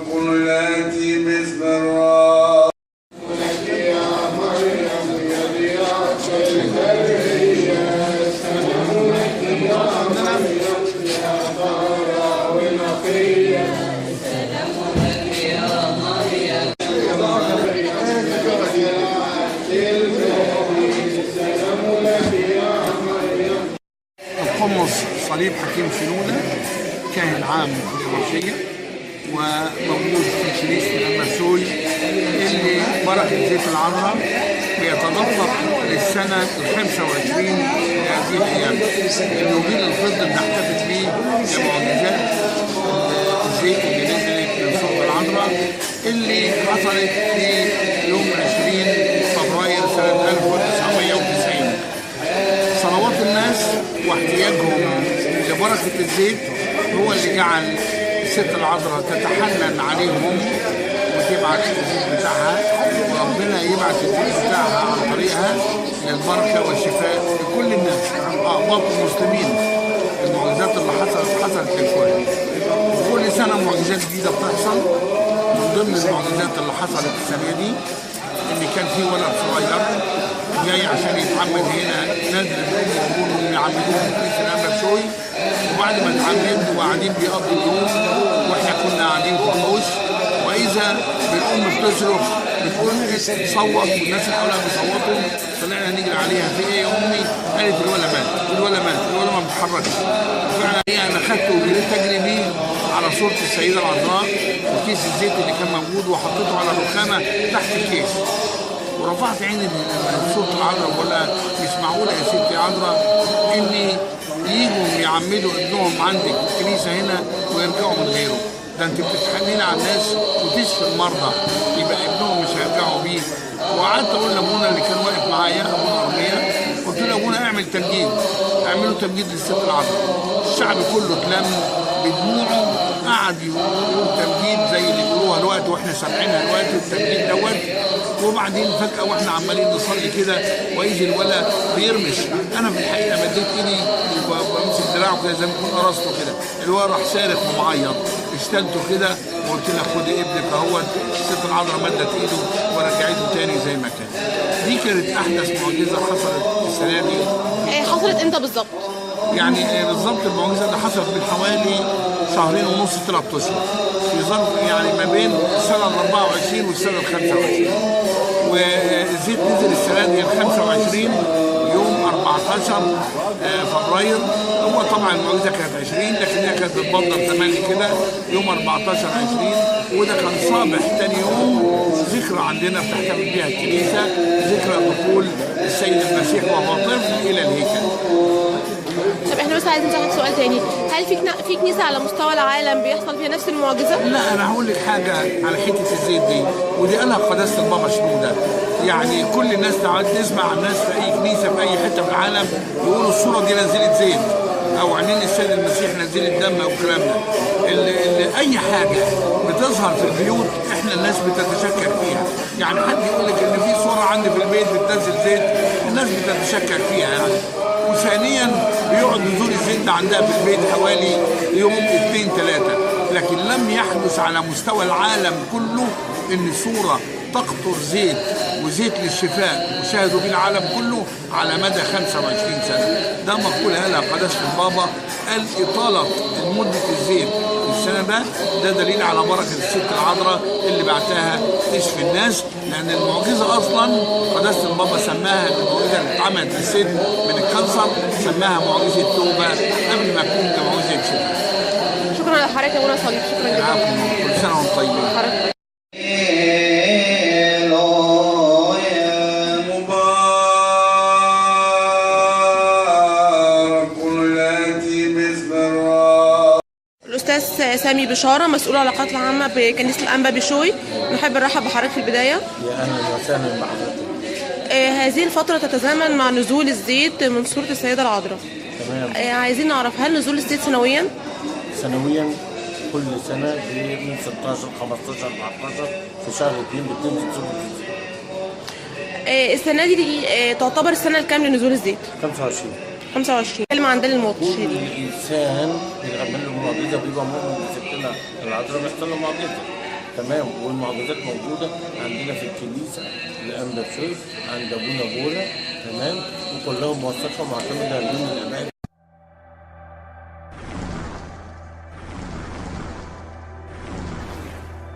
التي باسم الرب. القمص صليب حكيم شنودة، كاهن عام في الإبرشية وموجود في كنيسة الأنبا بشوي، اللي بركة زيت العذراء بيتدفق للسنة 25 لهذه الأيام. اليوبيل الفضي بنحتفل بيه كمعجزات الزيت اللي نزلت من صوت العذراء اللي حصلت في يوم 20 فبراير سنة 1990. صلوات الناس واحتياجهم لبركة الزيت هو اللي جعل الست العذراء تتحنن عليهم وتبعت الزيت بتاعها، وربنا يبعت الزيت بتاعها عن طريقها للبركة والشفاء لكل الناس، أقباط المسلمين. المعجزات اللي حصلت حصلت للكل، وكل سنة معجزات جديدة بتحصل. من ضمن المعجزات اللي حصلت السنة دي إن كان في ولد صغير جاي عشان يتعمد هنا، نادر الام وابوه يعمدوه في كنيسة الانبا بشوي، وبعد ما اتعمد وقاعدين بيقضوا اليوم واحنا كنا قاعدين في الحوش، واذا بالام بتصرخ بتقول صوت، والناس اللي حواليها بيصوتوا، طلعنا نجري عليها في ايه يا امي؟ قالت الولد مات، الولد مات، الولد ما بيتحركش. وفعلا هي انا خدته وجريت اجري بيه على صوره السيدة العذراء وكيس الزيت اللي كان موجود، وحطيته على الرخامه تحت الكيس، ورفعت عيني لصورة العذراء وبقول لها مش معقولة يا ستي عذراء إن يجوا يعمدوا ابنهم عندك في الكنيسة هنا ويرجعوا من غيره، ده أنت بتتحنيني على الناس وتشفي المرضى، يبقى ابنهم مش هيرجعوا بيه. وقعدت أقول لأبونا اللي كان واقف معايا، أبونا أرميا، قلت له أبونا اعمل تمجيد، اعملوا تمجيد للست العذراء. الشعب كله اتلم بدموعه، قعد يقول تمجيد زي اللي بيقولوها الوقت واحنا سامعينها الوقت، التمجيد دوت. وبعدين فجأة واحنا عمالين نصلي كده ويجي الولد بيرمش، انا في الحقيقة مديت ايدي وبمسك دراعه كده زي ما يكون قرصته كده، الولد راح صارخ ومعيط، اشتلته كده وقلت لها خدي ابنك اهوت. الست العذراء مدت ايده ورجعته تاني زي ما كان. دي كانت احدث معجزة حصلت السنة دي. حصلت امتى بالظبط؟ يعني بالظبط المعجزة اللي حصلت من حوالي 2.5 شهر 3 اشهر، في ظرف يعني ما بين السنة 24 والسنة 25. والزيت نزل السنة دي 25 يوم 14 فبراير. هو طبعا المعجزة كانت 20، لكن هي كانت بتبدر 8 كده يوم 14 20، وده كان صابح تاني يوم ذكرى عندنا بتحتفل بيها الكنيسة، ذكرى دخول السيد المسيح وهو طفل الى الهيكل. طب احنا بس عايزين نسألك سؤال تاني، هل في كنيسة على مستوى العالم بيحصل فيها نفس المعجزة؟ لا، انا هقول لك حاجة على حتة الزيت دي، ودي قالها قداسة البابا شنودة. يعني كل الناس تقعد تسمع عن الناس في اي كنيسة في اي حتة في العالم يقولوا الصورة دي نزلت زيت، او عينين السيد المسيح نزلت دم، او الكلام ده. اي حاجة بتظهر في البيوت احنا الناس بتتشكك فيها. يعني حد يقول لك ان في صورة عندي في البيت بتنزل زيت، الناس بتتشكك فيها يعني. وثانيا بيقعد نزول الزيت ده عندها في البيت حوالي يوم 2 3، لكن لم يحدث على مستوى العالم كله ان صورة تقطر زيت وزيت للشفاء وشاهدوا به العالم كله على مدى 25 سنة. ده مقولة قالها قداسة البابا، قال إطالة مدة الزيت السنة ده دليل على بركة الست العذراء اللي بعتها تشفي الناس، لأن المعجزة أصلا قداسة البابا سماها المعجزة اللي اتعملت للست من الكانسر، سماها معجزة توبة قبل ما تكون معجزة شفاء. شكرا لحضرتك يا منى صليب، شكرا جدا. كل سنة وانتم طيبين. الأستاذ سامي بشارة، مسؤول العلاقات العامة بكنيسة الأنبا بشوي، نحب نرحب بحضرتك في البداية. يا أهلا وسهلا بحضرتك. هذه الفترة تتزامن مع نزول الزيت من صورة السيدة العذراء. تمام. عايزين نعرف هل نزول الزيت سنويا؟ سنويا، كل سنة من 16 15 14 في شهر 2 بتنزل صورة الزيت. السنة دي تعتبر السنة الكام لنزول الزيت؟ 25. 25. كلمة عن دليل الموت. كل إنسان بيتعمل له معجزة بيبقى مؤمن بستنا العذراء بيحصل له معجزة. تمام. والمعجزات موجودة عندنا في الكنيسة لأنبا بشوي عند ابونا بولا، تمام، وكلها موثقة معتمدة من الاباء.